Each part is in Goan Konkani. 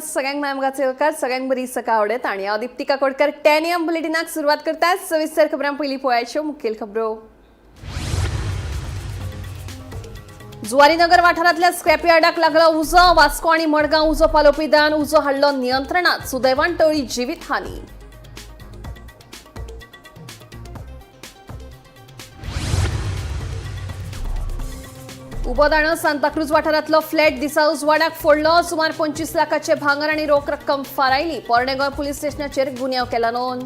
सगळ्यांक माय येवकार, सगळ्यांक बरी सकाळ आवडत आणि हांव दीप्ती काकोडकर 10 AM बुलेटिनाक सुरवात करता. सविस्तर खबरां पयलीं पळयाच्यो मुखेल खबरो. जुवारीनगर वाठारांतल्या स्क्रॅपयार्डाक लागलो उजो. वास्को आणि मडगांव उजो पालोवपी दळान उजो हाडलो नियंत्रणात. सुदैवान टळ्ळी जिवीत हानी. उबोदाणो सांताक्रूज वाठारांतलो फ्लॅट दिसा उजवाडाक फोडलो. सुमार 25 लाखाचे भांगर आणि रोख रक्कम फारायली. पोरणे गोंय पुलीस स्टेशनाचेर गुन्यांव केला नोंद.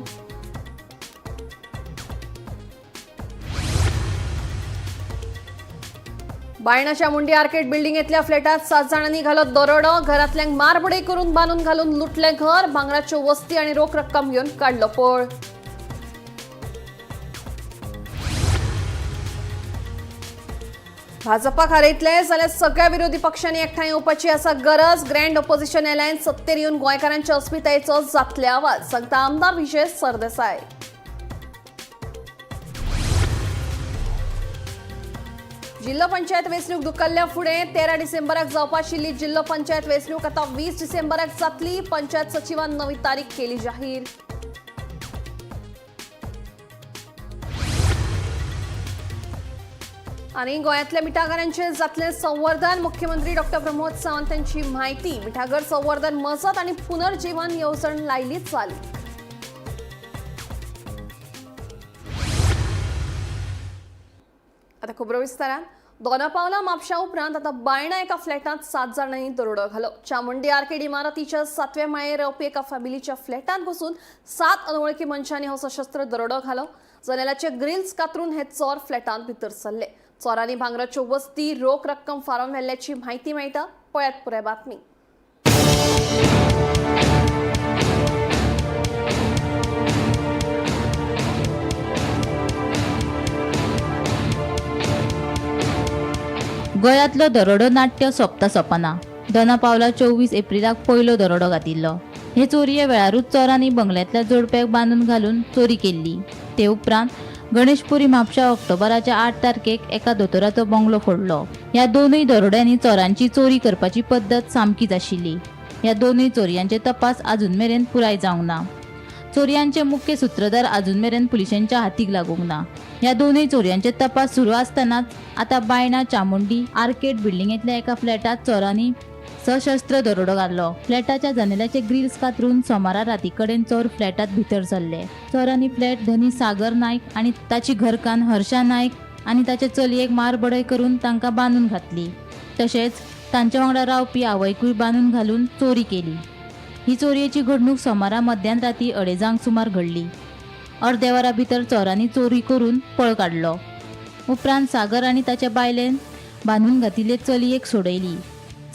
बायणाच्या मुंडी आर्केड बिल्डिंगेतल्या फ्लॅटात 7 जाणांनी घालो दरोडो. घरांतल्यांक मारबडय करून बांदून घालून लुटलें घर. भांगराच्यो वस्ती आणि रोख रक्कम घेवन काडलो पळ. भाजपाक हारयतले जाल्यार सगळ्या विरोधी पक्षांनी एकठांय येवपाची आसा गरज. ग्रँड ऑपोजिशन अलायन्स सत्तेर येवन गोंयकारांच्या अस्मितायेचो जातले आवाज, सांगता आमदार विजय सरदेसाय. जिल्हो पंचायत वेंचणूक धुकल्ल्या फुडें 13 डिसेंबराक जावपा आशिल्ली जिल्हो पंचायत वेंचणूक आतां 20 डिसेंबराक जातली. पंचायत सचिवान नवी तारीख केली जाहीर. आनी गोंयांतल्या मिठागरांचें जातलें संवर्धन. मुख्यमंत्री डॉक्टर प्रमोद सावंत यांची माहिती. मिठागर संवर्धन मजत आणि पुनर्जीवन येवजण लायली चालीक. आता खबरो विस्तारान. दोनापावला म्हापशा उपरांत आता बायणा एका फ्लॅटांत 7 जाणांनी दरोडो घालो. चामुंडी आर्केड इमारतीच्या 7व्या माळयेर रावपी एका फॅमिलीच्या फ्लॅटांत घुसून 7 अनवळखी मनशांनी हो सशस्त्र दरोडो घालो. जनेलाचे ग्रिल्स कातरून हे चोर फ्लॅटांत भितर सरले. चोरांनी भांगराच्यो वस्ती, रोख रक्कम फारोवन व्हेल्ल्याची म्हायती मेळटा. पळयात पुराय बातमी. गोंयांतलो दरोडो नाट्य सोंपता सोंपना. दोना पावला 24 एप्रिलाक पयलो दरोडो घातिल्लो. हे चोरये वेळारूच चोरांनी बंगल्यांतल्या जोडप्याक बांदून घालून चोरी केल्ली. ते उपरांत गणेशपुरी म्हापशा ऑक्टोबराच्या 8 तारखेक एका दोतोराचो बंगलो फोडलो. ह्या दोनूय दरोड्यांनी चोरांची चोरी करपाची पद्दत सामकीच आशिल्ली. ह्या दोनूय चोरयांचे तपास अजून मेरेन पुराय जावंक ना. चोरयांचे मुख्य सूत्रधार अजून मेरेन पुलिसांच्या हातीक लागूंक ना. ह्या दोनूय चोरयांचे तपास सुरू आसतनाच आतां बायणा चामुंडी आर्केड बिल्डिंगेंतल्या एका फ्लॅटांत चोरांनी सशस्त्र दरोडो घालो. फ्लॅटाच्या जनेलाचे ग्रिल्स कातरून सोमारा राती कडेन चोर फ्लॅटांत भितर सरले. चोरांनी फ्लॅट धनी सागर नायक आनी ताची घरकान्न हर्षा नायक आनी ताचे चलयेक मारबडय करून तांकां बांदून घातली. तशेंच तांच्या वांगडा रावपी आवयकूय बांदून घालून चोरी केली. ही चोरयेची घडणूक सोमारा मध्यान राती 2:30 सुमार घडली. अर्द्या वरा भितर चोरांनी चोरी करून पळ काडलो. उपरांत सागर आनी ताच्या बायलेन बांदून घातिल्ले चलयेक सोडयली.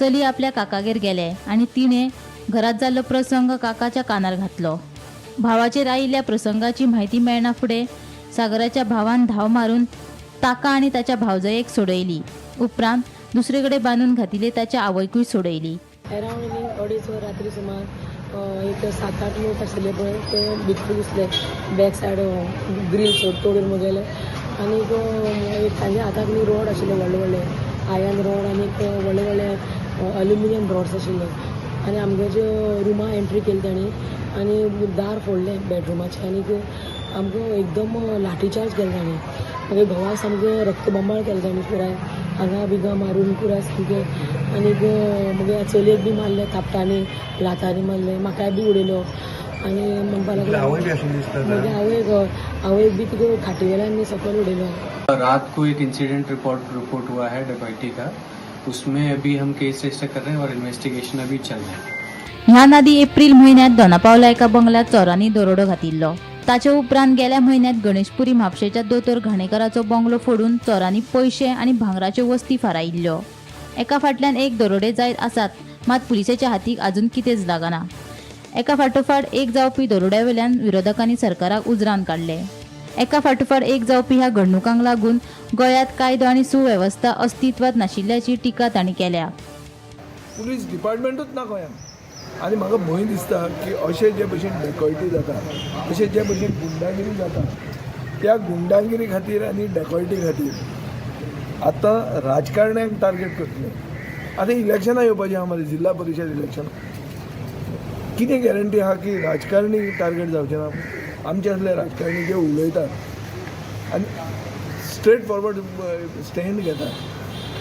चली आपल्या काकागेर गेले आनी तिणें घरांत जाल्लो प्रसंग काकाच्या कानार घातलो. भावाचेर आयिल्ल्या प्रसंगाची म्हायती मेळना फुडें सागराच्या भावान धांव मारून ताका आनी ताच्या भावजयेक सोडयली. उपरांत दुसरे कडेन बांदून घातिल्ले ताच्या आवयकूय सोडयली. अरावंड न्ही 2:30 वर रात्री सुमार एक 7-8 लोक आशिल्ले पळय, ते भितर घुसले. बॅक सायड ग्रील तोडून गेले आनीक एक तांच्या हाताक न्ही रोड आशिल्ले, व्हडले व्हडले आयर्न रोड आनीक व्हडले व्हडले अल्युमिनियम रॉड्स आशिल्ले आनी आमगे रुमा एंट्री केली तांणी आनी दार फोडलें बेडरुमाचें आनीक आमकां एकदम लाठी चार्ज केलो तांणी. मागीर घोवाक सामकें रक्तबंबाळ केलें तांणी, पुराय हांगा बिंगा मारून पुराय सामकें. आनीक मागीर चलयेक बी मारलें, थापटांनी लातांनी मारलें, म्हाकाय बी उडयलो आनी म्हणपाक लागलो. आवय बी आशिल्ली दिसता. मागीर आवयक बी तुका खाटी वेल्यान सकयल उडयलो. रात को एक इंसिडेंट रिपोर्ट रिपोर्ट हुआ है डकैती का. उसमें अभी हम केस रजिस्टर कर रहे हैं और इन्वेस्टिगेशन अभी चल रहा है. ह्या आदी एप्रील म्हयन्यांत दोनापावला एका बंगल्यात चोरांनी दरोडो घातिल्लो. ताचे उपरांत गेल्या म्हयन्यांत गणेशपुरी म्हापशेच्या दोतोर घाणेकाराचो बंगलो फोडून चोरांनी पयशे आनी भांगराच्यो वस्ती फारायिल्ल्यो. एका फाटल्यान एक दरोडे जायत आसात, मात पुलिसेच्या हातीक अजून कितेंच लागना. एका फाटोफाट एक जावपी दरोड्या वेल्यान विरोधकांनी सरकाराक उजरावन काडले. एका फाटोफाट एक जावपी ह्या घडणुकांक लागून गोंयांत कायदो आनी सुवेवस्था अस्तित्वात नाशिल्ल्याची टिका तांणी केल्या. पुलीस डिपार्टमेंटूच ना गोंयांत आनी म्हाका भंय दिसता की अशे जे भशेन डेकॉयटी जाता, अशे जे भशेन गुंडागिरी जाता, त्या गुंडागिरी खातीर आनी डेकॉयटी खातीर आतां राजकारण्यांक टार्गेट करतले. आतां इलेक्शनां येवपाचीं आहा मरे, जिल्हा परिशद इलेक्शन. कितें गॅरंटी आहा की राजकारणी टार्गेट जावचे ना? आमचे असले राजकारणी जे उलयतात आनी स्ट्रेट फॉरवर्ड स्टँड घेतात,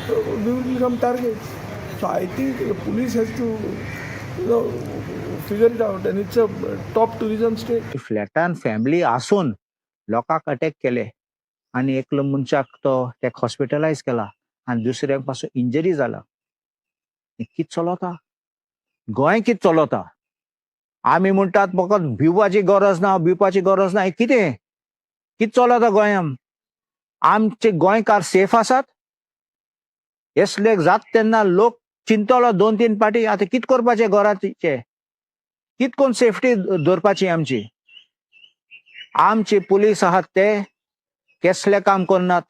we will become target. So I think police has to figure it out, and it's a top tourism state. फ्लॅटान फॅमिली आसून लोकांक अटॅक केले आनी एकलो मनशाक तो तेका हॉस्पिटलायज केला आनी दुसऱ्याक पासून इंजरी जाला. हें कित चलोता गोंय? कित चलोता? आमी म्हणटात फकत भिवपाची गरज ना, भिवपाची गरज ना. हें कितें? कित चलोता गोंयान? आमचे गोंयकार सेफ आसात? असले जात तेन्ना लोक चिंतलो दोन तीन पाटी आतां कित करपाचें घराचें? कित कोण सेफ्टी दवरपाची आमची? आमचे पुलीस आहात ते केसले काम करनात.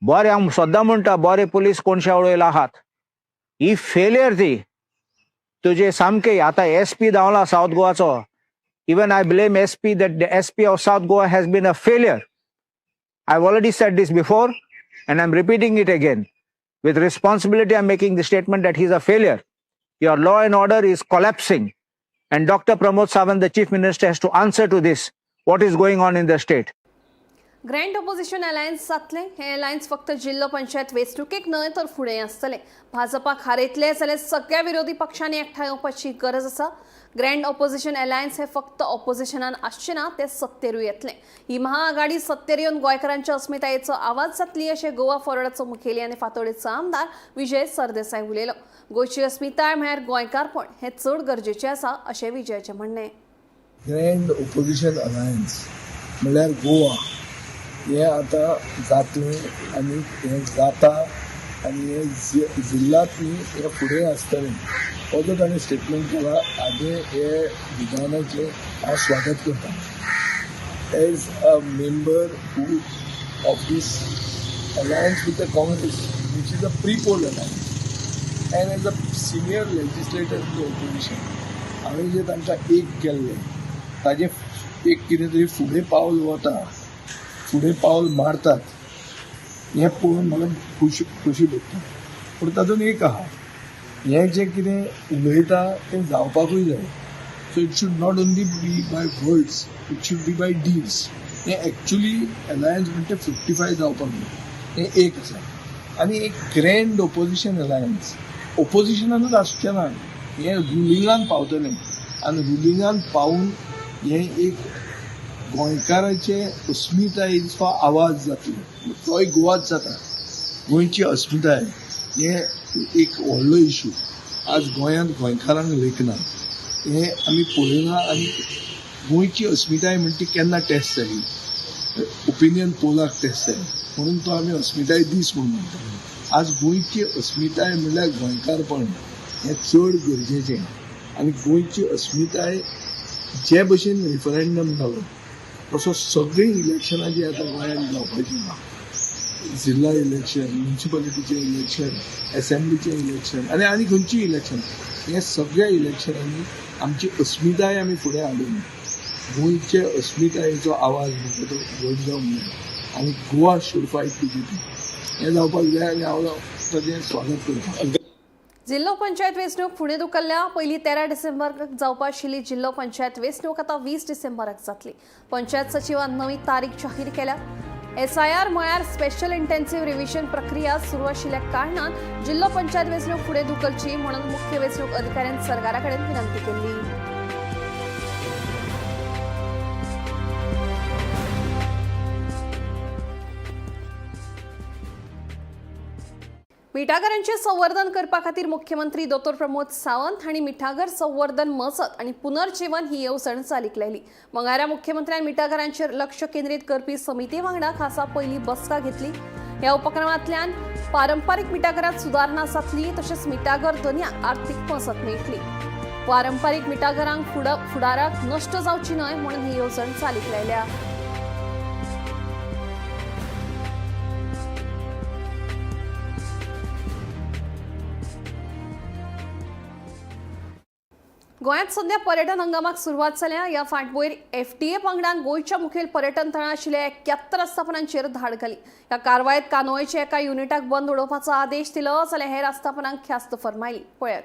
बरे, हांव सद्दां म्हणटा, बरे पुलीस कोणशा वळयला आहात. ही फेलियर ती तुजे सामके. आतां एस पी धांवला सावथ गोवाचो. Even I blame SP, that the SP of South Goa has been a failure. I already said this before and I am repeating it again. With responsibility I am making the statement that he is a failure. Your law and order is collapsing. And Dr. Pramod Sawant, the Chief Minister, has to answer to this, what is going on in the state. Grand opposition alliance जातलें. हें अलायन्स फक्त जिल्लो पंचायत वेंचणुकेक न्हय तर फुडें आसतलें. भाजपाक हारयतले जाल्यार सगळ्या विरोधी पक्षांनी एकठांय येवपाची गरज आसा. ग्रँड ऑपोजिशन अलायन्स हे फक्त ऑपोजिशनान आसचें ना, तें सत्तेरूय येतलें. ही महाआघाडी सत्तेर येवन गोंयकारांच्या अस्मितायेचो आवाज जातली अशें गोवा फॉरवर्डाचो मुखेली आनी फातोडेचो आमदार विजय सरदेसाय उलयलो. गोंयची अस्मिताय म्हळ्यार गोंयकारपण हें चड गरजेचें आसा अशें विजयाचें म्हणणें. ग्रँड ओपोजिशन अलायन्स म्हणल्यार गोवा हें आतां जातलें आनी हें जाता आनी हें जिल्ल्यांत न्ही, हें फुडें आसतलें. हो जो ताणें स्टेटमेंट केला हाजें, हे विधानाचें हांव स्वागत करता as a member who of this alliance with the Congress, which is a pre poll alliance, and as a senior legislator in the opposition. हांवें जें तांकां एक केल्लें ताजें एक कितें तरी फुडें पावल वता, फुडें पावल मारतात हें पळोवन म्हाका खुशी खोशी भोगता. पूण तातूंत एक आहा, हें जें कितें उलयता तें जावपाकूय जाय. So it should not only be by words, it should be by deeds. हें एक्चुली अलायन्स म्हणटा 55 जावपाक जाय. हें एक आसा आनी एक ग्रँड ओपोजिशन अलायन्स ओपोजिशनानूच आसचें ना, हें रुलिंगान पावतलें आनी रुलिंगान पावून हें एक गोंयकाराचे अस्मितायेचो आवाज जातलो. तोय गोवाच जाता. गोंयची अस्मिताय हें एक व्हडलो इशू. आज गोंयांत गोंयकारांक लेखना हें आमी पळयलां आनी गोंयची अस्मिताय म्हणटा ती केन्ना टेस्ट जाली? ओपिनियन पोलाक टेस्ट जाली, म्हणून तो आमी अस्मिताय दीस म्हणून म्हणटा. आज गोंयची अस्मिताय म्हणल्यार गोंयकारपण हें चड गरजेचें आनी गोंयची अस्मिताय जे भशेन रिफरंडम जालो तसो सगळीं इलेक्शनां जीं आतां गोंयांत जावपाचीं, जिल्हा इलेक्शन, म्युनिसिपालिटीचें इलेक्शन, एसेंब्लीचें इलेक्शन आनी आनी खंयचीय इलेक्शन, हे सगळ्या इलेक्शनांनी आमची अस्मिताय आमी फुडें हाडून गोंयचे अस्मितायेचो आवाज म्हणटा तो व्हड जावंक जाय आनी Goa should fight BJP हें जावपाक जाय आनी हांव ताजें स्वागत करतां. जिल्हो पंचायत वेंचणूक फुडें धुकल्ल्या. पयलीं 13 डिसेंबराक जावपा आशिल्ली जिल्हो पंचायत वेंचणूक आतां 20 डिसेंबराक जातली. पंचायत सचिवान नवी तारीख जाहीर केल्या. एसआयआर म्हळ्यार स्पेशल इंटेन्सिव्ह रिव्हिजन प्रक्रिया सुरू आशिल्ल्या कारणान जिल्हो पंचायत वेंचणूक फुडें धुकलची म्हणून मुख्य वेंचणूक अधिकाऱ्यान सरकारा कडेन विनंती केल्ली. मिठागरांचें संवर्धन करपा खातीर मुख्यमंत्री दोतोर प्रमोद सावंत हांणी मिठागर संवर्धन मजत आनी पुनर्जीवन ही येवजण चालीक लायली. मंगळारा मुख्यमंत्र्यान मिठागरांचेर लक्ष केंद्रीत करपी समिती वांगडा खासा पयली बसका घेतली. ह्या उपक्रमांतल्यान पारंपारीक मिठागरांत सुदारणा जातली, तशेंच मिठागर धनयांक आर्थीक मजत मेळटली. पारंपारीक मिठागरांक फुडाराक नश्ट जावची न्हय म्हणून ही येवजण चालीक लायल्या. गोंयांत सध्या पर्यटन हंगामाक सुरवात जाल्या. ह्या फाटभुंयेर एफटीए पंगडान गोंयच्या मुखेल पर्यटन थळां आशिल्ल्या 71 आस्थापनांचेर धाड घाली. ह्या कारवायेत कानोळेच्या एका युनिटाक बंद उडोवपाचो आदेश दिलो जाल्यार हेर आस्थापनांक ख्यास्त फर्मायली. पळयात.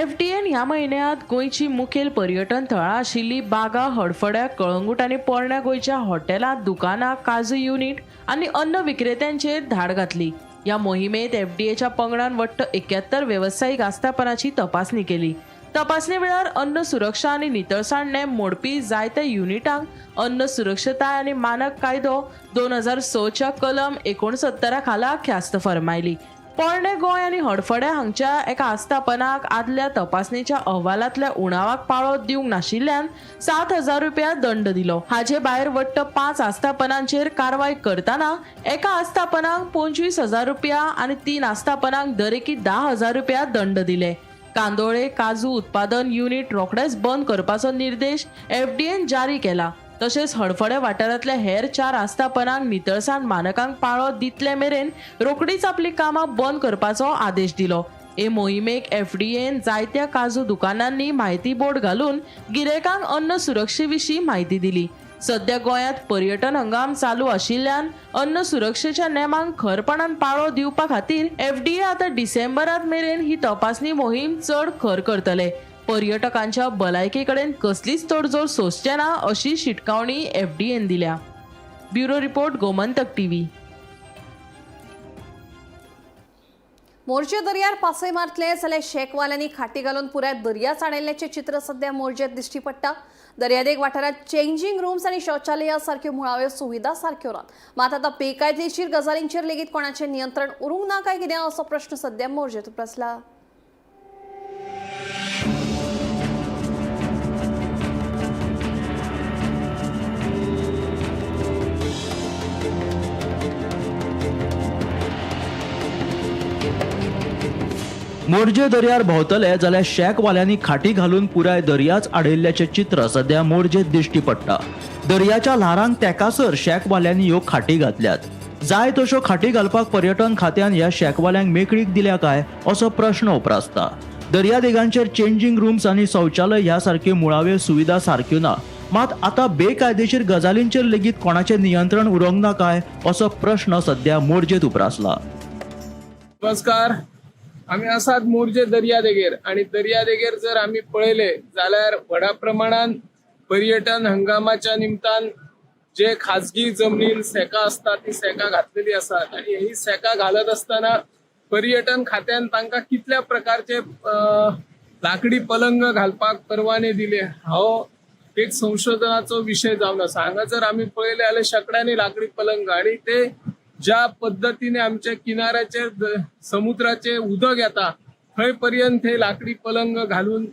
एफडीएन ह्या म्हयन्यांत गोंयची मुखेल पर्यटन थळां आशिल्ली बागा, हडफड्या, कळंगूट आनी पोरण्या गोंयच्या हॉटेलां, दुकानां, काजू युनीट आनी अन्न विक्रेत्यांचेर धाड घातली. ह्या मोहिमेंत एफडीएच्या पंगडान वट्ट 71 वेवसायीक आस्थापनाची तपासणी केली. तपासणे वेळार अन्न सुरक्षा आनी नितळसाण नेम मोडपी जायत्या युनिटांक अन्न सुरक्षताय आनी मानक कायदो 2006च्या कलम 69 खाला ख्यास्त फर्मायली. पोरणे गोंय आनी हडफड्या हांगच्या एका आस्थापनाक आदल्या तपासणेच्या अहवालांतल्या उणावाक पाळो दिवंक नाशिल्ल्यान 7,000 रुपया दंड दिलो. हाचे भायर वट्ट 5 आस्थापनांचेर कारवाय करतना एका आस्थापनाक 25,000 रुपया आनी 3 आस्थापनांक दरेकी 10,000 रुपया दंड दिले. कांदोळे काजू उत्पादन युनिट रोखडेच बंद करपाचो निर्देश एफडीएन जारी केला. तशेंच हडफडें वाठारांतल्या हेर 4 आस्थापनांक नितळसाण मानकांक पाळो दितले मेरेन रोखडीच आपली कामां बंद करपाचो आदेश दिलो. हे मोहिमेक एफडीएन जायत्या काजू दुकानांनी म्हायती बोर्ड घालून गिरायकांक अन्न सुरक्षे विशीं म्हायती दिली. सध्या गोंयांत पर्यटन हंगाम चालू आशिल्ल्यान अन्न सुरक्षेच्या नेमांक खरपणान पाळो दिवपा खातीर एफडीए आतां डिसेंबरात मेरेन ही तपासणी मोहीम चड खर करतले. पर्यटकांच्या भलायके कडेन कसलीच तडजोड सोंसचे ना अशी शिटकावणी एफडीएन दिल्या. Bureau report, Gomantak TV. Morjim दर्यार पासय मारतले जाल्यार शेकवाल्यांनी खाटी घालून पुराय दर्या चाणयल्ल्याचें चित्र सध्या मोरजेंत दिश्टी पडटा. दर्यादेग वाठारांत चेंजींग रुम्स आनी शौचालया सारक्यो मुळाव्यो सुविधा सारक्यो नात. मात आतां बेकायदेशीर गजालींचेर लेगीत कोणाचें नियंत्रण उरूंक ना काय कितें असो प्रश्न सध्या मोरजेंत उप्रासला. मोरजे दर्यार भोंवतले जाल्यार शॅकवाल्यांनी खाटी घालून पुराय दर्याच आडयल्ल्याचें चित्र सध्या मोरजेंत दिश्टी पडटा. दर्याच्या ल्हारांक तेकासर शॅकवाल्यांनी ह्यो खाटी घातल्यात. जाय तश्यो खाटी घालपाक पर्यटन खात्यान ह्या शॅकवाल्यांक मेकळीक दिल्या काय असो प्रश्न उप्रासता. दर्यादेगांचेर चेंजींग रुम्स आनी शौचालय ह्या सारक्यो मुळाव्यो सुविधा सारक्यो ना. मात आतां बेकायदेशीर गजालींचेर लेगीत कोणाचें नियंत्रण उरूंक ना काय असो प्रश्न सध्या मोरजेंत उप्रासला. नमस्कार, आमी आसात मोरजे दर्यादेगेर आनी दर्यादेगेर जर आमी पळयले जाल्यार व्हडा प्रमाणान पर्यटन हंगामाच्या निमतान जे खाजगी जमनीर सेका आसता ती सेका घातलेली आसात आनी ही सेका घालत आसतना पर्यटन खात्यान तांकां कितल्या प्रकारचे लाकडी पलंग घालपाक परवाने दिले हो एक संशोधनाचो विशय जावन आसा. हांगा जर आमी पळयले जाल्यार शेंकड्यांनी लाकडी पलंग आनी ते ज्या पद्दतीने आमच्या किनाऱ्याचेर समुद्राचे उदक येता थंय पर्यंत हे लाकडी पलंग घालून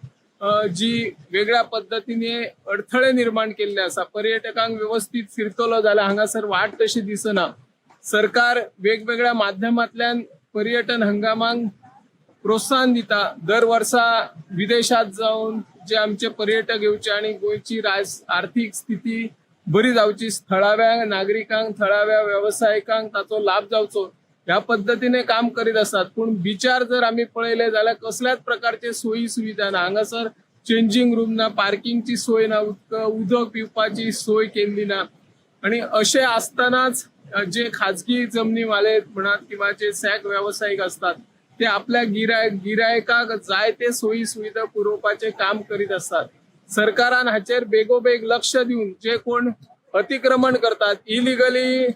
जी वेगळ्या पद्दतीने अडथळे निर्माण केल्ले आसा. पर्यटकांक व्यवस्थीत फिरतलो जाल्यार हांगासर वाट तशी दिसना. सरकार वेगवेगळ्या माध्यमांतल्यान पर्यटन हंगामांक प्रोत्साहन दिता. दर वर्सा विदेशात जावन जे आमचे पर्यटक येवचे आनी गोंयची आर्थीक स्थिती बरी जावची, थळाव्या नागरिकांक, थळाव्या वेवसायिकांक ताचो लाभ जावचो ह्या पद्दतीने काम करीत आसात. पूण बिचार जर आमी पळयले जाल्यार कसल्याच प्रकारचे सोयी सुविधा ना. हांगासर चेंजींग रूम ना, पार्किंगची सोय ना, उदक पिवपाची सोय केल्ली ना आनी अशें आसतनाच जे खाजगी जमनीवाले म्हणात किंवा जे सॅक वेवसायीक असतात ते आपल्या गिरायकाक जाय ते सोयी सुविधा पुरोवपाचें काम करीत आसतात. सरकारान हाचेर बेगोबेग लक्ष दिवन जे कोण अतिक्रमण करतात, इलिगली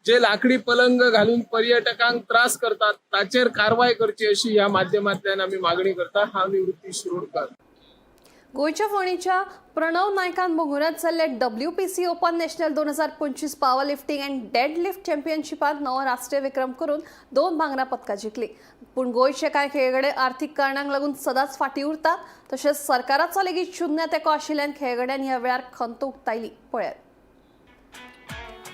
जे लाकडी पलंग घालून पर्यटकांक त्रास करतात ताचेर कारवाय करची अशी ह्या माध्यमांतल्यान आमी मागणी करता. हांव निवृत्ती शिरोडकर. गोंयच्या फोंडेच्या प्रणव नायकान बंगळुरांत जाल्ले WPC open national 2025 power lifting and dead lift चॅम्पियनशिपांत नवो राष्ट्रीय विक्रम करून 2 भांगरा पदकां जिखली. पूण गोंयचे कांय खेळगडे आर्थीक कारणांक लागून सदांच फाटीं उरतात. तशेंच सरकाराचो लेगीत शून्य तेंको आशिल्ल्यान खेळगड्यांनी ह्या वेळार खंत उक्तायली. पळयात.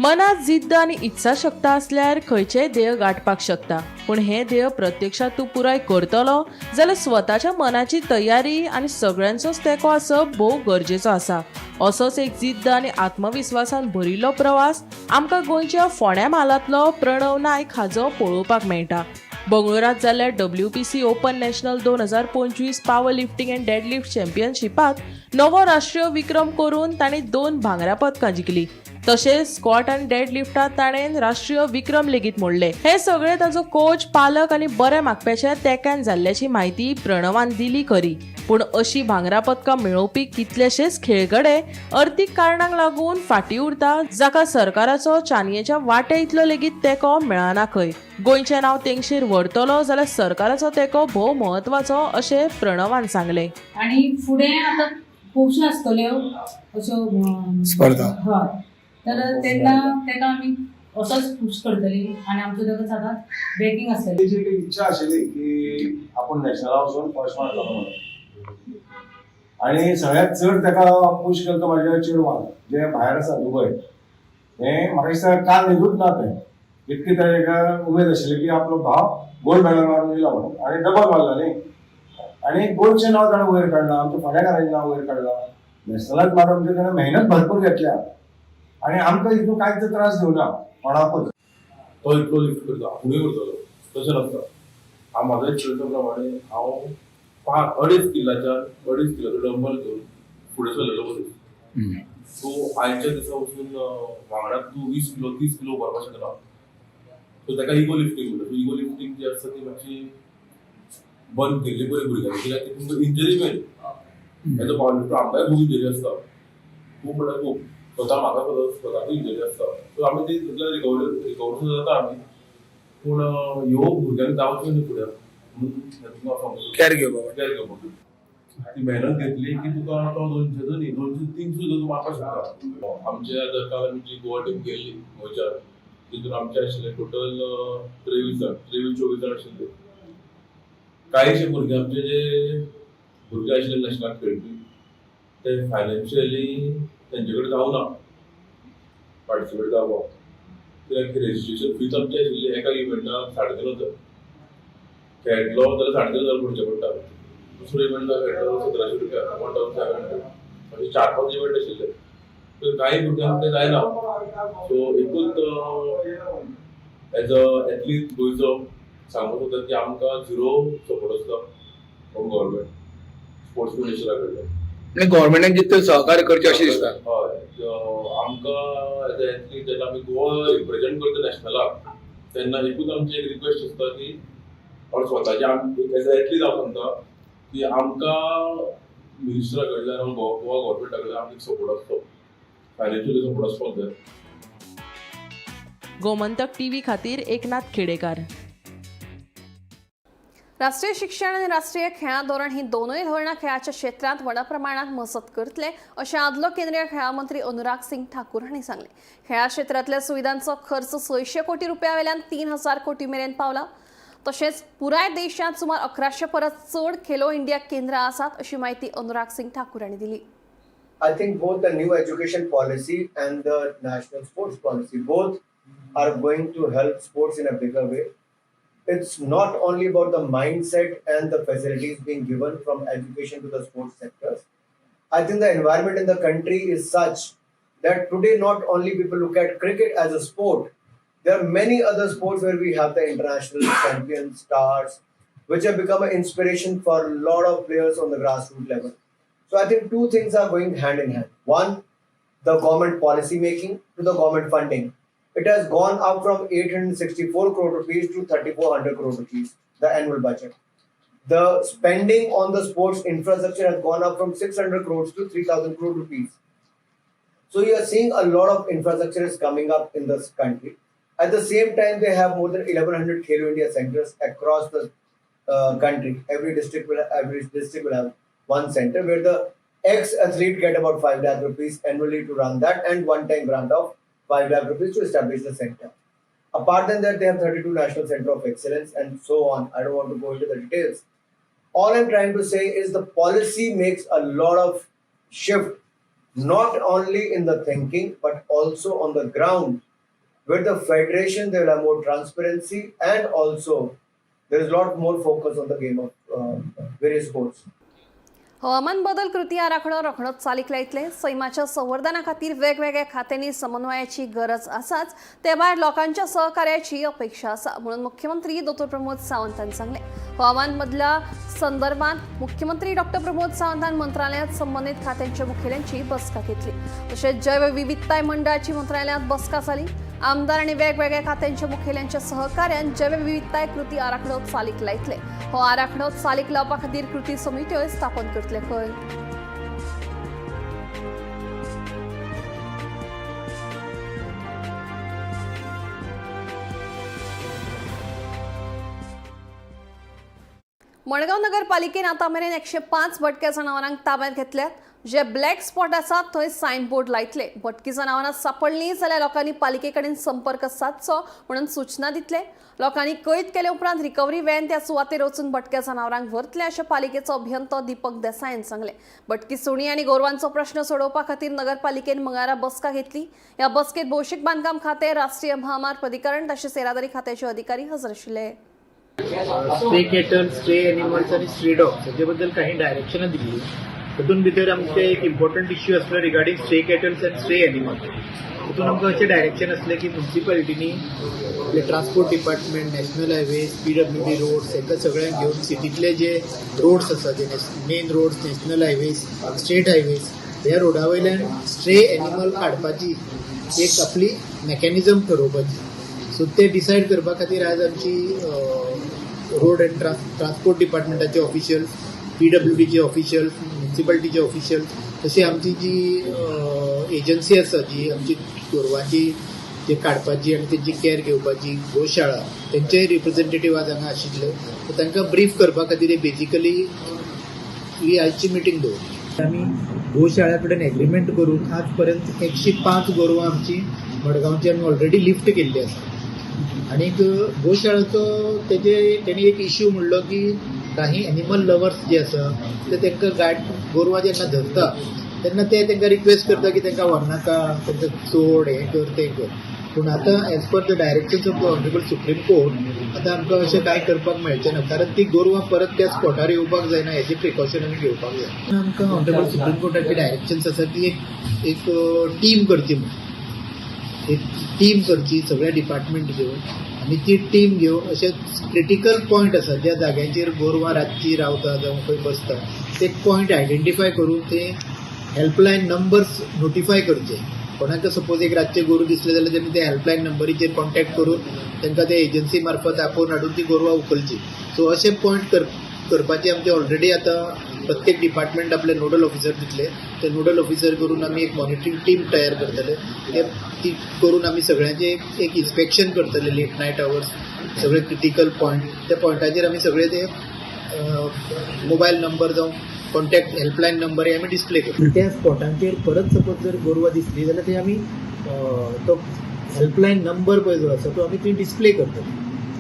मनात जिद्द आनी इत्साशक्त आसल्यार खंयचेय ध्येय गांठपाक शकता. पूण हें ध्येय प्रत्यक्षांत तूं पुराय करतलो जाल्यार स्वताच्या मनाची तयारी आनी सगळ्यांचोच तेंको आसप भोव गरजेचो आसा. असोच एक जिद्द आनी आत्मविस्वासान भरिल्लो प्रवास आमकां गोंयच्या फोंड्या म्हालांतलो प्रणव नायक हाजो पळोवपाक मेळटा. बंगळुरांत जाल्ल्या WPC open national 2025 power lifting and deadlift चॅम्पियनशिपांत नवो राष्ट्रीय विक्रम करून तांणी 2 भांगरा पदकां जिखली. तशेंच स्क्वॉट आनी डेड लिफ्टात ताणें राष्ट्रीय विक्रम लेगीत मोडले. हे सगळे ताचो कोच, पालक आनी बऱ्या मागप्याच्या तेंक्यान जाल्ल्याची म्हायती प्रणवान दिली खरी, पूण अशी भांगरा पदकां मेळोवपी कितलेशेच खेळगडे अर्थीक कारणांक लागून फाटीं उरता, जाका सरकाराचो चानयेच्या वांट्या इतलो लेगीत तेंको मेळना खंय. गोंयचें नांव तेंगशेर व्हरतलो जाल्यार सरकाराचो तेंको भोव म्हत्वाचो अशें प्रणवान सांगलें. आनी फुडें आतां खुबश्यो आसतल्यो अश्यो स्पर्धा. हय, तर तेन्ना तेका आमी असोच पुश करतली आनी आमचो तेका सदांच बॅकिंग आसतली. तेजी एक इच्छा आशिल्ली की आपूण नॅशनला वचून फर्स्ट मारतलो म्हणून, आनी सगळ्यांत चड ताका पूश केलो तो म्हाज्या चेडवान जें भायर आसा दुबय. हें म्हाका दिसता काल न्हिदूच ना तें, इतकी ताका उमेद आशिल्ली की आपलो भाव गोल्ड मॅडल मारून येयला म्हणून, आनी डबल मारला न्ही, आनी गोंयचें नांव ताणें वयर काडलां, आमच्या फोंड्याकारांचें नांव वयर काडलां. नॅशनलाक मारून म्हणजे ताणें मेहनत भरपूर घेतल्या आनी आमकां हितून कांयच त्रास दिवना कोणाकूच. तो इतलो लिफ्ट करता, आपुणूय करतलो तशें नासता. हांव म्हाजो एक्सपिरियन्सा प्रमाणे हांव 5-2.5 किलाच्यान 2.5 किलाचो डंबल घेवन फुडें सरलेलो मनीस. सो आयच्या दिसा वचून वांगडा तूं 20 किलो 30 किलो व्हरपाक शकना. सो ताका इगो लिफ्टींग म्हणटा. सो इगो लिफ्टींग जी आसता ती मातशी बंद केल्ली बरी भुरग्यांनी, कित्याक ती तुमकां इंजरी मेळ्ळी. एज अ पावर लिफ्टर आमकांय खूब इंजरी आसता, खूब म्हणल्यार खूब. स्वता म्हाका स्वताकूय इंजरी आसता. सो आमी ती तितूंतल्यान रिकवर सुद्दां जाता आमी, पूण ह्यो भुरग्यांक जावच्यो न्ही फुडें म्हणून तुमकां हांव सांगता, कॅर घेवपा. कॅर घेवपाक. ती मेहनत घेतली की तुका तो 200 न्ही 200-300 सुद्दां तूं मारपाक शकता. आमचे आतां काल आमी जी गोवा टीम गेल्ली गोंयच्यान, तितून आमचे आशिल्ले टोटल 23 जाण, 23-24 जाण आशिल्ले. कांयशे भुरगे आमचे जे भुरगे आशिल्ले नॅशनलाक खेळपी, ते फायनान्शियली तेंचे कडेन जावना पार्टिसिपेट जावपाक, कित्याक रेजिस्ट्रेशन फीज आमची आशिल्ली एका इव्हेंटाक 3500. खेळटलो जाल्यार 3500 भरचे पडटा. दुसरो इव्हेंट खेळटलो 1700 रुपया, 1700. अशे 4-5 इव्हेंट आशिल्ले. तर कांय भुरग्यांक ते जायना. सो एकूच एज अ एथलीट गोंयचो सांगूंक सोदता की आमकां झिरो सपोर्ट आसता फ्रॉम गव्हर्मेंट स्पोर्ट्स मिनिस्टरा कडल्यान. म्हणजे गव्हर्मेंटान जितलें सहकार्य करचें अशें दिसता. हय, आमकां एज अ एथलीट जेन्ना आमी गोवा रिप्रेझेंट करता नॅशनलाक, तेन्ना एकूच आमची एक रिक्वेस्ट आसता की और स्वताचे एज अ एथलीट हांव सांगता की आमकां मिनिस्टरा कडल्यान, गोवा गव्हर्मेंटा कडल्यान आमकां सपोर्ट आसचो, फायनान्शियली सपोर्ट आसपाक जाय. गोमंतक टीव्ही खातीर एकनाथ खेडेकार. राष्ट्रीय शिक्षण आनी राष्ट्रीय खेळां धोरण ही दोनूय धोरणां खेळाच्या क्षेत्रांत व्हडा प्रमाणात मजत करतले अशें आदलो केंद्रीय खेळां मंत्री अनुराग सिंग ठाकूर हांणी सांगलें. खेळां क्षेत्रांतल्या सुविधांचो खर्च 600 कोटी रुपया वेल्यान 3000 कोटी मेरेन पावला. तशेंच पुराय देशांत सुमार 1100 परस चड खेलो इंडिया केंद्रां आसात अशी म्हायती अनुराग सिंग ठाकूर हांणी दिली. I think both the new education policy and the national sports policy, both are going to help sports in a bigger way. It's not only about the mindset and the facilities being given from education to the sports sectors. I think the environment in the country is such that today not only people look at cricket as a sport, there are many other sports where we have the international champions, stars, which have become an inspiration for a lot of players on the grassroots level. So I think two things are going hand in hand. One, the government policy making to the government funding. It has gone up from 864 crore rupees to 3400 crore rupees, the annual budget. The spending on the sports infrastructure has gone up from 600 crores to 3000 crore rupees. So you are seeing a lot of infrastructure is coming up in this country. At the same time, they have more than 1100 Khelo India centers across the country. Every district will have one center where the ex-athlete get about 5 lakh rupees annually to run that and one-time grant of 5 lakh rupees to establish the center. Apart than that, they have 32 national center of excellence and so on. I don't want to go into the details. All I'm trying to say is the policy makes a lot of shift, not only in the thinking but also on the ground. With the federation, there will have more transparency and also there is a lot more focus on the game of various sports. हवामान बदल कृती आराखडो रोखडोच चालीक लायतले. सैमाच्या संवर्धना खातीर वेगवेगळ्या खात्यांनी समन्वयाची गरज आसाच, ते भायर लोकांच्या सहकार्याची अपेक्षा आसा म्हणून मुख्यमंत्री दोतोर प्रमोद सावंत हांणी सांगलें. हवामान बदला संदर्भात मुख्यमंत्री डॉक्टर प्रमोद सावंतान मंत्रालयात संबंधित खात्यांच्या मुखेल्यांची बसका घेतली. तसेच जैवविविधताय मंडळाची मंत्रालयात बसका जाली. आमदार आणि वेगवेगळ्या खात्यांच्या मुखेल्यांच्या सहकार्यान जैवविविधताय कृती आराखडो चालीक लायतले. हो आराखडो चालीक लावपा खातीर कृती समित्योय स्थापन करतले खंय. मडगांव नगरपालिकेन आतां मेरेन 105 भटक्या जनावरांक ताब्यात घेतल्यात. जे ब्लॅक स्पॉट आसात थंय सायन बोर्ड लायतले. भटकी जनावरां सापडलीं जाल्यार लोकांनी पालिके कडेन संपर्क सादचो म्हणून सूचना दितले. लोकांनी कैद केले उपरांत रिकव्हरी व्हॅन त्या सुवातेर वचून भटक्या जनावरांक व्हरतले अशें पालिकेचो अभियंतो दीपक देसायान सांगलें. भटकी सुणी आनी गोरवांचो प्रश्न सोडोवपा खातीर नगरपालिकेन मंगळारा बसका घेतली. ह्या बसकेत भौशीक बांदकाम खातें, राष्ट्रीय म्हामार्ग प्राधिकरण तशेंच येरादारी खात्याचे अधिकारी हजर आशिल्ले. स्ट्रे कॅटल, स्ट्रे एनिमल्स आनी स्ट्रे डॉग्स हाचे बद्दल काही डायरेक्शनां दिल्ली. तातूंत भितर आमचे एक इम्पॉर्टंट इश्यू आसलो regarding stray cattles and stray animals. तातूंत आमकां अशें डायरेक्शन आसलें की मुन्सिपालिटीनी आपले transport department, national highways, PWD roads हांकां सगळ्यांक घेवन सिटींतले जे रोड्स आसा, जे main roads, national highways, state highways, ह्या रोडा वयल्यान स्ट्रे एनिमल काडपाची एक आपली मॅकॅनिजम ठरोवपाची. सो ते डिसायड करपा खातीर आज आमची रोड अँड ट्रान्सपोर्ट डिपार्टमेंटाचे ऑफिशियल्स, पीडब्ल्यूडीचे ऑफिशियल्स, म्युन्सिपालिटीचे ऑफिशियल्स, तशी आमची जी एजन्सी आसा जी आमची गोरवांची जे काडपाची आनी तेंची कॅर घेवपाची गोशाळा, तेंचेय रिप्रेझेंटेटिव्ह आज हांगा आशिल्ले. सो तांकां ब्रीफ करपा खातीर बेजिकली ही आयची मिटींग दवरली. आमी गोशाळा कडेन एग्रीमेंट करून आज पर्यंत 105 गोरवां आमची मडगांवची आमी ऑलरेडी लिफ्ट केल्ली आसा. आनीक गोशाळेचो तेजे तेणी एक इश्यू म्हणलो की काही एनिमल लवर्स जे आसा ते तांकां गाड गोरवां जेन्ना धरता तेन्ना ते तांकां रिक्वेस्ट करता की तांकां व्हरनाका, तांकां सोड, हें कर तें कर. पूण आतां as per the directions of the honourable supreme court आतां आमकां अशें कांय करपाक मेळचें ना, कारण ती गोरवां परत त्या स्पॉटार येवपाक जायना हेजें प्रिकॉशन आमी घेवपाक जाय. आमकां ऑनरेबल सुप्रीम कोर्टाची डायरेक्शन्स आसा की एक टीम करची म्हणून, एक टीम करची सगळ्या डिपार्टमेंट घेवन आनी ती टीम घेवन अशे क्रिटिकल पॉयंट आसा ज्या जाग्यांचेर गोरवां रातची रावता जावं खंय बसता ते पॉयंट आयडेंटिफाय करून ते हेल्पलायन नंबर्स नोटिफाय करचे. कोणाक सपोज एक रातचें गोरूं दिसलें जाल्यार तेमी त्या हेल्पलायन नंबरीचेर कॉन्टेक्ट करून तांकां ते एजन्सी मार्फत आपोवन हाडून ती गोरवां उखलची. सो अशे पॉयंट करपाचे आमचे ऑलरेडी आतां प्रत्येक डिपार्टमेंट आपले नोडल ऑफिसर दितले. ते नोडल ऑफिसर करून आमी एक मॉनिटरींग टीम तयार करतले. ते ती करून आमी सगळ्यांचे एक इन्स्पेक्शन करतले लेट नायट आवर्स, सगळे क्रिटिकल पॉयंट, त्या पॉयंटाचेर आमी सगळे ते मोबायल नंबर जावं कॉन्टॅक्ट हेल्पलायन नंबर हे आमी डिस्प्ले करतले. त्या स्पॉटांचेर परत सपोज जर गोरवां दिसली जाल्यार ते आमी तो हेल्पलायन नंबर पळय जो आसा तो आमी थंय डिस्प्ले करतले.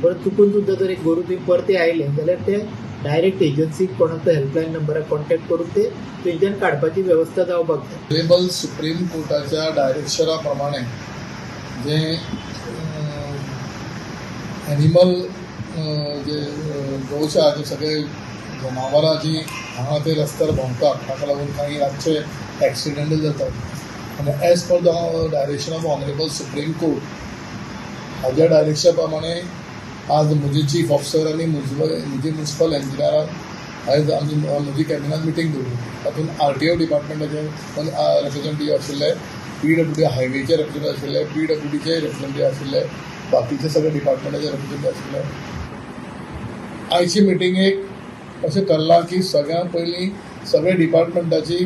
परत चुकून सुद्दां जर एक गोरूं थंय परतें आयलें जाल्यार ते डायरेक्ट एजन्सीक कोणाक तो हेल्पलायन नंबराक कॉन्टॅक्ट करून ते थंयच्यान काडपाची वेवस्था जावपाक जाय. ऑनरेबल सुप्रीम कोर्टाच्या डायरेक्शना प्रमाणे जे एनिमल जे गोशाळा जे सगळे जनावरां जी हांगा ते रस्त्यार भोंवतात ताका लागून काही रातचे एक्सिडंटूय जातात. आनी as per the direction of honourable supreme court हाज्या डायरेक्शना प्रमाणे आज म्हजे चीफ ऑफिसर आनी म्हजे म्युनिसिपल इंजिनियरान आयज आमी म्हजी कॅबिनात मिटींग दवरली. तातूंत आरटीओ डिपार्टमेंटाचे रिप्रेझेंटेटीव आशिल्ले, पीडब्ल्यूडी हायवेचे रिप्रेझेंटेटीव आशिल्ले, पीडब्ल्यूडीचे रिप्रेझेंटेटीव आशिल्ले, बाकीचे सगळे डिपार्टमेंटाचे रिप्रेझेंटेटीव आशिल्ले. आयचे मिटिंगेक अशें थारलां की सगळ्यां पयलीं सगळे डिपार्टमेंटाची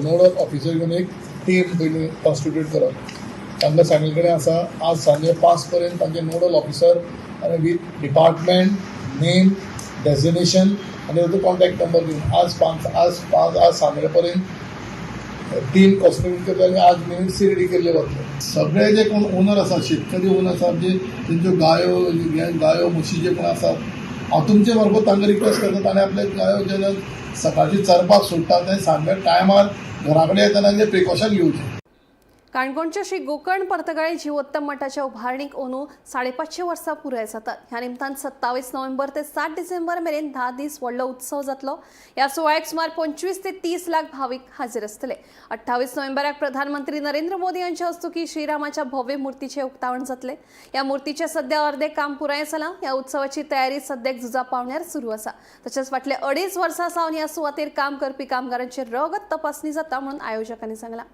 नोडल ऑफिसर घेवन एक टीम पयलीं कॉन्स्टिट्यूट करप. तांकां सांगिल्ले कडेन आसा आज सांजे 5 पर्यंत तांचे नोडल ऑफिसर आनी वीथ डिपार्टमेंट नेम डेजिग्नेशन आनी ताचो कॉन्टॅक्ट नंबर घेवन आज 5 आज सांजे पर्यंत टीम कॉन्स्टिट्यूट करतले आनी आज मिनिट्स रेडी केल्ले वतले. सगळे जे कोण ओनर आसा, शेतकरी ओनर आसा, जे तेंच्यो गायो म्हशी जे कोण आसात हांव तुमचे मार्फत तांकां रिक्वेस्ट करता ताणें आपले गायो जेन्ना सकाळची चरपाक सोडटा ते सांजे टायमार घरा कडेन येतना तें प्रिकॉशन घेवचें. काणकोणच्या श्री गोकर्ण पर्तगाळी जिवोत्तम मठाच्या उभारणीक अंदू 550 वर्सां पुराय जातात. ह्या निमतान 27 नोव्हेंबर ते 7 डिसेंबर मेरेन 10 दीस व्हडलो उत्सव जातलो. ह्या सुवाळ्याक सुमार 25 ते 30 लाख भावीक हाजीर आसतले. 28 नोव्हेंबराक प्रधानमंत्री नरेंद्र मोदी यांच्या हस्तुकी श्रीरामाच्या भव्य मूर्तीचे उक्तावण जातले. ह्या मूर्तीचे सध्या अर्धे काम पुराय जालां. ह्या उत्सवाची तयारी सद्याक झुजा पावण्यार सुरू आसा. तशेंच फाटले 2.5 वर्सां सावन ह्या सुवातेर काम करपी कामगारांची रगत तपासणी जाता म्हणून आयोजकांनी सांगलां.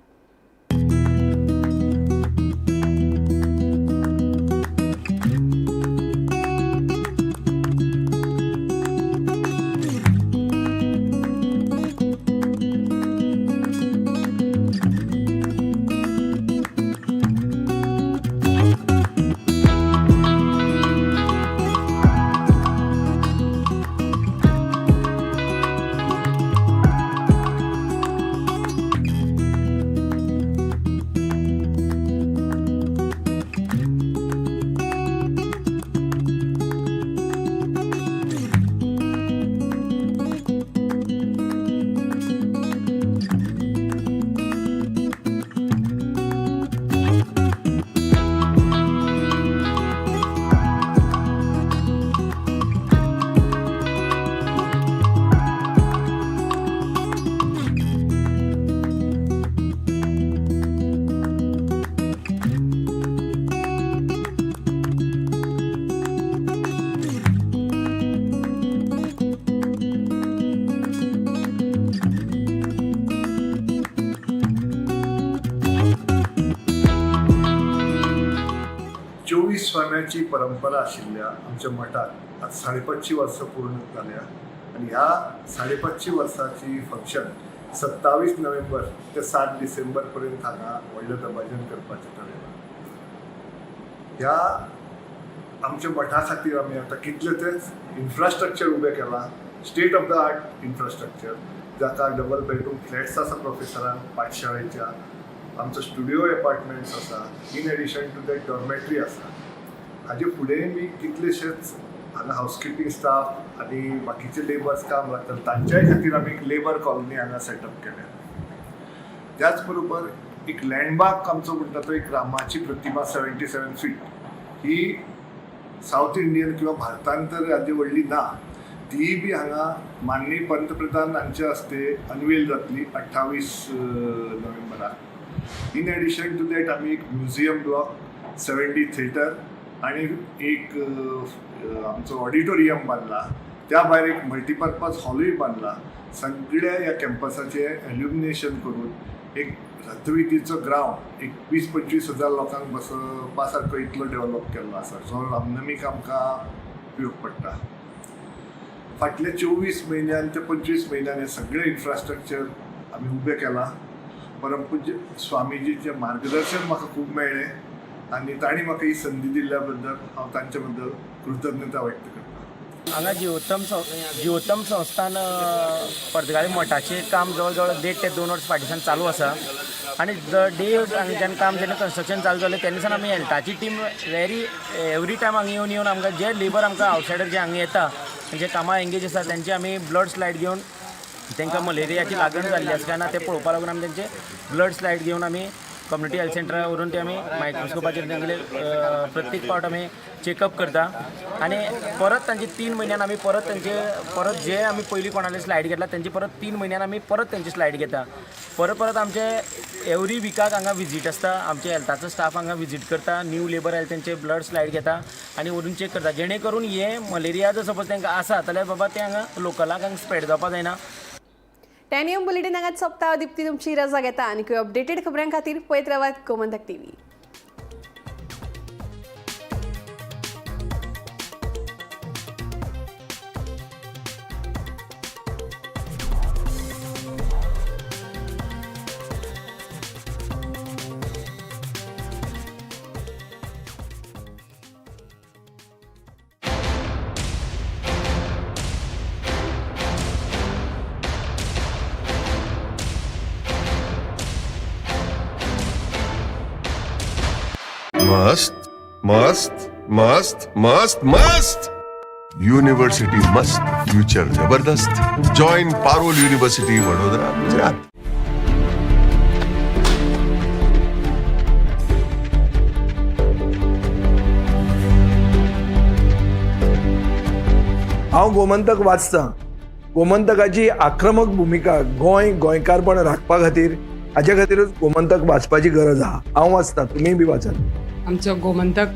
स्वाम्याची परंपरा आशिल्ल्या आमच्या मठात आज 550 वर्सां पूर्ण जाल्या आनी ह्या 550 वर्साची फंक्शन 27 नोव्हेंबर ते 7 डिसेंबर पर्यंत हांगा व्हडलें दबाजन करपाचें थारयलां. ह्या आमच्या मठा खातीर आमी आतां कितलें तेच इन्फ्रास्ट्रक्चर उबें केलां, state of the art infrastructure, जाका डबल बेडरूम फ्लॅट्स आसा प्रोफेसरांक पाठशाळेच्या, आमचो स्टुडियो एपार्टमेंट्स आसा, in addition to that dormitory आसा. हाजे फुडें मी कितलेशेच हांगा हावसकिपींग स्टाफ आनी बाकीचे लेबर्स काम लागतात तांच्याय खातीर आमी एक लेबर कॉलनी हांगा सेटअप केल्या. त्याच बरोबर एक लँडमार्क आमचो म्हणटा तो एक रामाची प्रतिमा 77 फीट ही सावथ इंडियन किंवा भारतांत तर हाजी व्हडली ना, तीय बी हांगा माननीय पंतप्रधान हांचे हस्ते अनवेल जातली 28 नोव्हेंबराक. इन एडिशन टू that आमी एक म्युझियम ब्लॉक, 7D theatre आनी एक आमचो ऑडिटोरियम बांदला. त्या भायर एक मल्टीपर्पज हॉलूय बांदला. सगळ्या ह्या कॅम्पसाचें एल्युमिनेशन करून एक रथविधीचो ग्रावंड एक 20-25 हजार लोकांक बसपा सारको इतलो डेवलप केल्लो आसा, जो रामनमीक आमकां उपयोग पडटा. फाटले 24 म्हयन्यान ते 25 म्हयन्यान हें सगळें इन्फ्रास्ट्रक्चर आमी उबें केलां. परमपूज्य स्वामीजीचें मार्गदर्शन म्हाका खूब मेळ्ळें आनी तांणी म्हाका ही संदी दिल्ल्या बद्दल हांव तांचे बद्दल कृतज्ञता व्यक्त करता. हांगा जिवोत्तम संस्थान पर्तगाळी मठाचें काम जवळ जवळ 1.5 ते 2 वर्स फाटीसान चालू आसा आनी the day हांगाच्यान काम जेन्ना कन्स्ट्रक्शन चालू जालें तेन्नासान आमी हेल्थाची टीम वेरी एवरी टायम हांगा येवन येवन आमकां जे लेबर आमकां आवटसायडर जे हांगा येता जे कामां एंगेज आसा तेंचे आमी ब्लड स्लायड घेवन तांकां मलेरियाची लागण जाल्ली आसा काय ना तें पळोवपा लागून आमी तेंचे ब्लड स्लायड घेवन आमी कम्युनिटी हेल्थ सेंटरार व्हरून ते आमी मायक्रोस्कोपाचेर तेंगेले प्रत्येक पावट आमी चॅकअप करता आनी परत तांचे 3 म्हयन्यान आमी परत तांचे परत जे आमी पयलीं कोणाले स्लायड घेतला तेंचे परत 3 म्हयन्यान आमी परत तेंचे स्लायड घेता. परत परत आमचे एवरी विकाक हांगा विजीट आसता, आमचे हेल्थाचो स्टाफ हांगा विजीट करता, न्यू लेबर आयले तेंचे ब्लड स्लायड घेता आनी व्हरून चॅक करता, जेणे करून हे मलेरिया जर सपोज तांकां आसा जाल्यार बाबा ते हांगा लोकलाक हांगा स्प्रेड जावपा जायना. 10 AM bulletin हांगाच सोंपता. दीप्ती तुमची रजा घेता आनी अपडेटेड खबरां खातीर पळयत रावात गोमंतक टीव्ही. मस्त मस्त मस्त मस्त मस्त यूनिवर्सिटी मस्त, फ्यूचर जबरदस्त. Join Parul university, Vadodara, Gujarat. हांव गोमंतक वाचतां. गोमंतकाची आक्रमक भुमिका गोंय गोंयकारपण राखपा खातीर, हाजे खातीरूच गोमंतक वाचपाची गरज आहा. हांव वाचतां, तुमीय बी वाचात. आमचो गोमंतक.